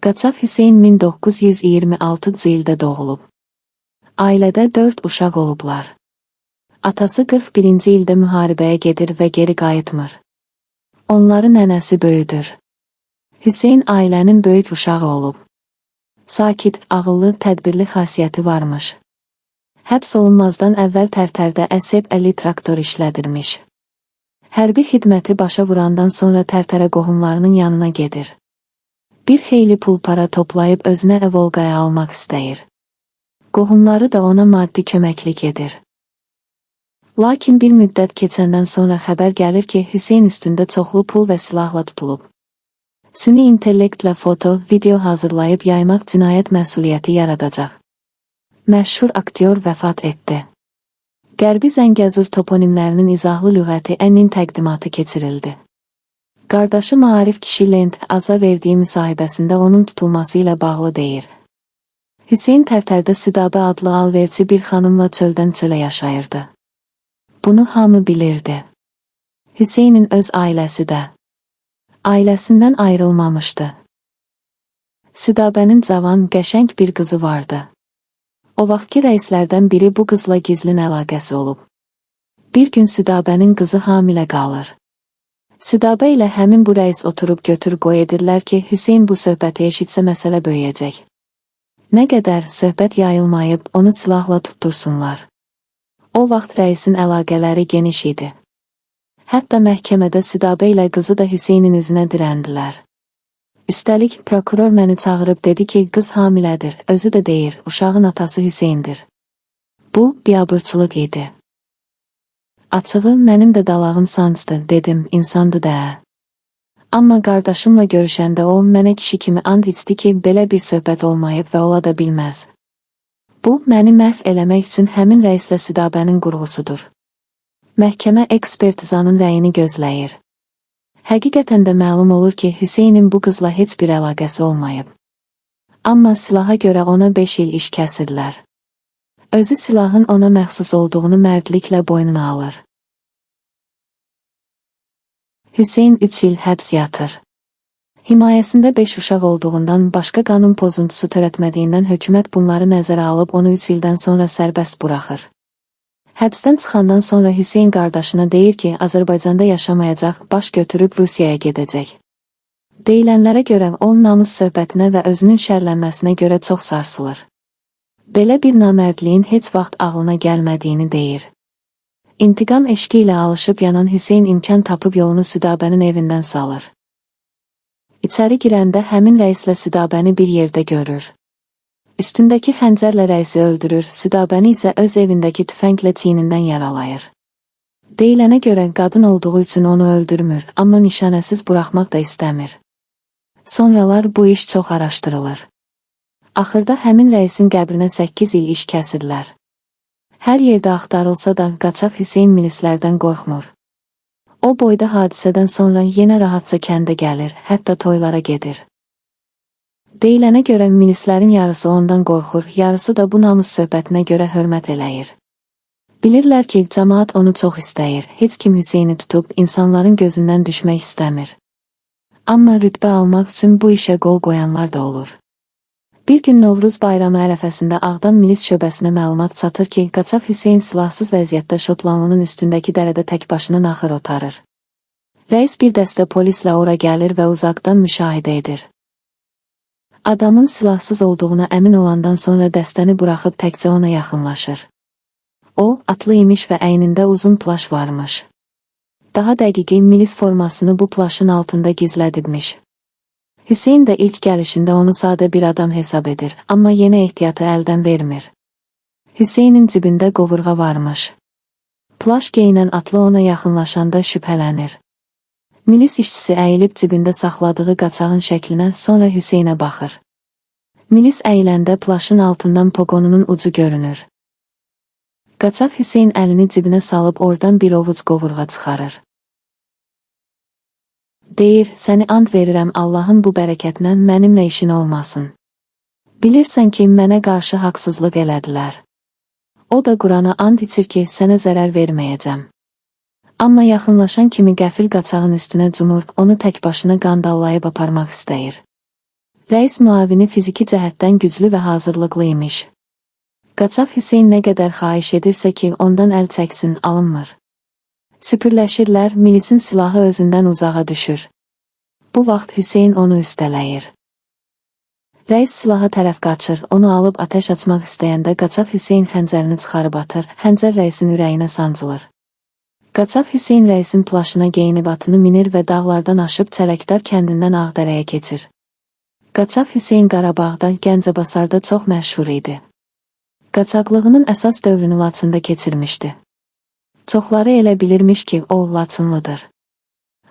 Qaçaq Hüseyn 1926-cı ildə doğulub. Ailədə 4 uşaq olublar. Atası 41-ci ildə müharibəyə gedir və geri qayıtmır. Onları nənəsi böyüdür. Hüseyn ailənin böyük uşağı olub. Sakit, ağıllı, tədbirli xasiyyəti varmış. Həbs olunmazdan əvvəl Tərtərdə Əseb 50 traktor işlədirmiş. Hərbi xidməti başa vurandan sonra Tərtərə qohumlarının yanına gedir. Bir xeyli pul-para toplayıb özünə ev-olqaya almaq istəyir. Qohumları da ona maddi köməklik edir. Lakin bir müddət keçəndən sonra xəbər gəlir ki, Hüseyn üstündə çoxlu pul və silahla tutulub. Süni intellektlə foto, video hazırlayıb yaymaq cinayət məsuliyyəti yaradacaq. Məşhur aktyor vəfat etdi. Qərbi Zəngəzur toponimlərinin izahlı lüğəti Ən-nin təqdimatı keçirildi. Qardaşı Maarif kişi Lent Aza verdiyi müsahibəsində onun tutulması ilə bağlı deyir. Hüseyn Tərtərdə Südabə adlı alverçi bir xanımla çöldən çölə yaşayırdı. Bunu hamı bilirdi. Hüseynin öz ailəsi də. Ailəsindən ayrılmamışdı. Südabənin cavan, qəşəng bir qızı vardı. O vaxtki rəislərdən biri bu qızla gizlin əlaqəsi olub. Bir gün Südabənin qızı hamilə qalır. Südabə ilə həmin bu rəis oturub götür qoy edirlər ki, Hüseyn bu söhbəti eşitsə məsələ böyüyəcək. Nə qədər söhbət yayılmayıb, onu silahla tuttursunlar. O vaxt rəisin əlaqələri geniş idi. Hətta məhkəmədə Südabə ilə qızı da Hüseynin üzünə dirəndilər. Üstəlik, prokuror məni çağırıb dedi ki, qız hamilədir, özü də deyir, uşağın atası Hüseyndir. Bu, biabırçılıq idi. Açığı, mənim də dalağım sancdı, dedim, insandı da. Amma qardaşımla görüşəndə o, mənə kişi kimi and içdi ki, belə bir söhbət olmayıb və ola da bilməz. Bu, məni məhv eləmək üçün həmin rəislə Südabənin qurğusudur. Məhkəmə ekspertizanın rəyini gözləyir. Həqiqətən də məlum olur ki, Hüseynin bu qızla heç bir əlaqəsi olmayıb. Amma silaha görə ona 5 il iş kəsirlər. Özü silahın ona məxsus olduğunu mərdliklə boynuna alır. Hüseyn 3 il həbs yatır. Himayəsində 5 uşaq olduğundan, başqa qanun pozuntusu törətmədiyindən hökumət bunları nəzərə alıb onu 3 ildən sonra sərbəst buraxır. Həbsdən çıxandan sonra Hüseyn qardaşına deyir ki, Azərbaycanda yaşamayacaq, baş götürüb Rusiyaya gedəcək. Deyilənlərə görə o namus söhbətinə və özünün şərlənməsinə görə çox sarsılır. Belə bir namərdliyin heç vaxt ağlına gəlmədiyini deyir. İntiqam eşqi ilə alışıb yanan Hüseyn imkan tapıb yolunu Südabənin evindən salır. İçəri girəndə həmin rəislə Südabəni bir yerdə görür. Üstündəki xəncərlə rəisi öldürür, Südabəni isə öz evindəki tüfənglə çiynindən yaralayır. Deyilənə görə qadın olduğu üçün onu öldürmür, amma nişanəsiz buraxmaq da istəmir. Sonralar bu iş çox araşdırılır. Axırda həmin rəisin qəbrinə 8 il iş kəsirlər. Hər yerdə axtarılsa da qaçaq Hüseyn milislərdən qorxmur. O boyda hadisədən sonra yenə rahatca kəndə gəlir, hətta toylara gedir. Deyilənə görə milislərin yarısı ondan qorxur, yarısı da bu namus söhbətinə görə hörmət eləyir. Bilirlər ki, cəmaat onu çox istəyir, heç kim Hüseyni tutub insanların gözündən düşmək istəmir. Amma rütbə almaq üçün bu işə qol qoyanlar da olur. Bir gün Novruz bayramı ərəfəsində Ağdam milis şöbəsinə məlumat çatır ki, qaçaq Hüseyn silahsız vəziyyətdə Şotlanlının üstündəki dərədə tək başına naxır otarır. Rəis bir dəstə polislə ora gəlir və uzaqdan müşahidə edir. Adamın silahsız olduğuna əmin olandan sonra dəstəni buraxıb təkcə ona yaxınlaşır. O, atlı imiş və əynində uzun plaş varmış. Daha dəqiqi milis formasını bu plaşın altında gizlədibmiş. Hüseyn də ilk gəlişində onu sadə bir adam hesab edir, amma yenə ehtiyatı əldən vermir. Hüseynin cibində qovurğa varmış. Plaş geyinən atlı ona yaxınlaşanda şübhələnir. Milis işçisi əyilib cibində saxladığı qaçağın şəklinə, sonra Hüseynə baxır. Milis əyiləndə plaşın altından poqonunun ucu görünür. Qaçaq Hüseyn əlini cibinə salıb oradan bir ovuc qovurğa çıxarır. Deyir, səni and verirəm Allahın bu bərəkətinə mənimlə işin olmasın. Bilirsən ki, mənə qarşı haqsızlıq elədilər. O da Qurana and içir ki, sənə zərər verməyəcəm. Amma yaxınlaşan kimi qəfil qaçağın üstünə cumur, onu tək başına qandallayıb aparmaq istəyir. Rəis müavini fiziki cəhətdən güclü və hazırlıqlı imiş. Qaçaq Hüseyn nə qədər xahiş edirsə ki, ondan əl çəksin, alınmır. Süpürləşirlər, milisin silahı özündən uzağa düşür. Bu vaxt Hüseyn onu üstələyir. Rəis silaha tərəf qaçır, onu alıb atəş açmaq istəyəndə Qaçaq Hüseyn xəncərini çıxarıb atır, xəncər rəisin ürəyinə sancılır. Qaçaq Hüseyn rəisin plaşına geyinib atını minir və dağlardan aşıb Çələkdar kəndindən Ağdərəyə keçir. Qaçaq Hüseyn Qarabağda, Gəncəbasarda çox məşhur idi. Qaçaqlığının əsas dövrünü Laçında keçirmişdi. Çoxları elə bilirmiş ki, o Laçınlıdır.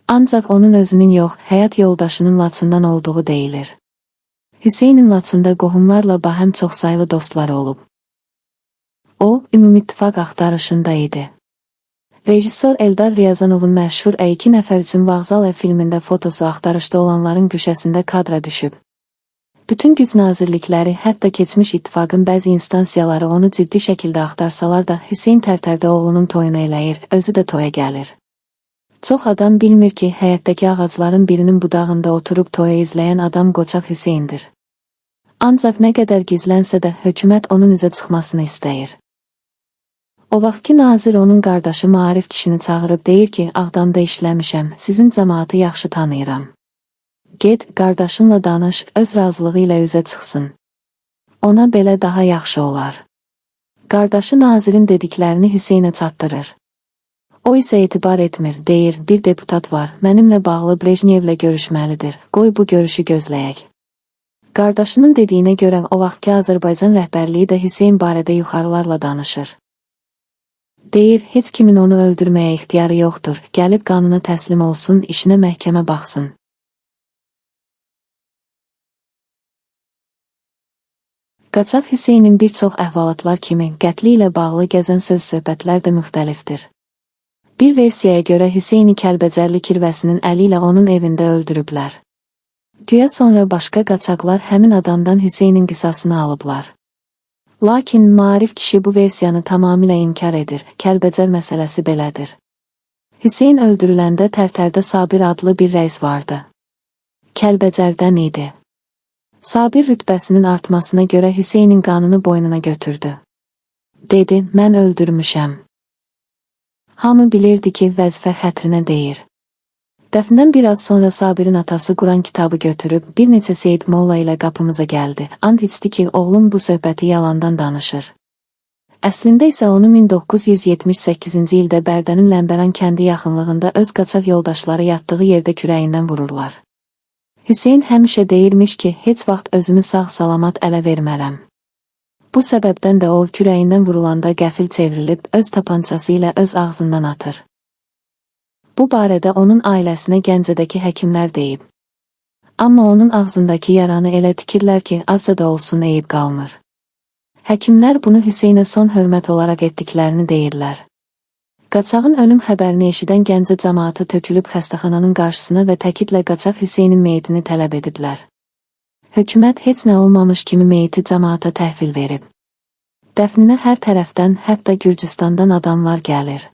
Ancaq onun özünün yox, həyat yoldaşının Laçından olduğu deyilir. Hüseynin Laçında qohumlarla bahəm çoxsaylı dostları olub. O, Ümumittifaq axtarışında idi. Rejissor Eldar Ryazanovun məşhur "Ə2 nəfər üçün vağzal" filmində fotosu axtarışda olanların güşəsində kadra düşüb. Bütün güc nazirlikləri, hətta keçmiş ittifaqın bəzi instansiyaları onu ciddi şəkildə axtarsalar da, Hüseyn Tərtərdə oğlunun toyunu eləyir, özü də toya gəlir. Çox adam bilmir ki, həyətdəki ağacların birinin budağında oturub toya izləyən adam Qoçaq Hüseyndir. Ancaq nə qədər gizlənsə də, hökumət onun üzə çıxmasını istəyir. O vaxtki nazir onun qardaşı Maarif kişini çağırıb deyir ki, Ağdamda işləmişəm, sizin cəmaatı yaxşı tanıyıram. Get, qardaşınla danış, öz razılığı ilə üzə çıxsın. Ona belə daha yaxşı olar. Qardaşı nazirin dediklərini Hüseynə çatdırır. O isə etibar etmir, deyir, bir deputat var, mənimlə bağlı Brejnevlə görüşməlidir, qoy bu görüşü gözləyək. Qardaşının dediyinə görə o vaxtki Azərbaycan rəhbərliyi də Hüseyn barədə yuxarılarla danışır. Deyir, heç kimin onu öldürməyə ixtiyarı yoxdur, gəlib qanuna təslim olsun, işinə məhkəmə baxsın. Qaçaq Hüseynin bir çox əhvalatlar kimi qətli ilə bağlı gəzən söz-söhbətlər də müxtəlifdir. Bir versiyaya görə Hüseyni Kəlbəcərli kirvəsinin əli ilə onun evində öldürüblər. Güya sonra başqa qaçaqlar həmin adamdan Hüseynin qisasını alıblar. Lakin Maarif kişi bu versiyanı tamamilə inkar edir, Kəlbəcər məsələsi belədir. Hüseyn öldürüləndə Tərtərdə Sabir adlı bir rəis vardı. Kəlbəcərdən idi. Sabir rütbəsinin artmasına görə Hüseynin qanını boynuna götürdü. Dedi, mən öldürmüşəm. Hamı bilirdi ki, vəzifə xətrinə deyir. Dəfndən biraz sonra Sabirin atası Quran kitabı götürüb bir neçə Seyid Molla ilə qapımıza gəldi. And içdi ki, oğlum bu söhbəti yalandan danışır. Əslində isə onu 1978-ci ildə Bərdənin Ləmbəran kəndi yaxınlığında öz qaçaq yoldaşları yatdığı yerdə kürəyindən vururlar. Hüseyn həmişə deyirmiş ki, heç vaxt özümü sağ-salamat ələ vermərəm. Bu səbəbdən də o, kürəyindən vurulanda qəfil çevrilib, öz tapançası ilə öz ağzından atır. Bu barədə onun ailəsinə Gəncədəki həkimlər deyib. Amma onun ağzındakı yaranı elə tikirlər ki, azca da olsun eyib qalmır. Həkimlər bunu Hüseynə son hörmət olaraq etdiklərini deyirlər. Qaçağın ölüm xəbərini eşidən Gəncə cəmaatı tökülüb xəstəxananın qarşısına və təkidlə Qaçaq Hüseynin meyitini tələb ediblər. Hökumət heç nə olmamış kimi meyiti cəmaata təhvil verib. Dəfninə hər tərəfdən, hətta Gürcüstandan adamlar gəlir.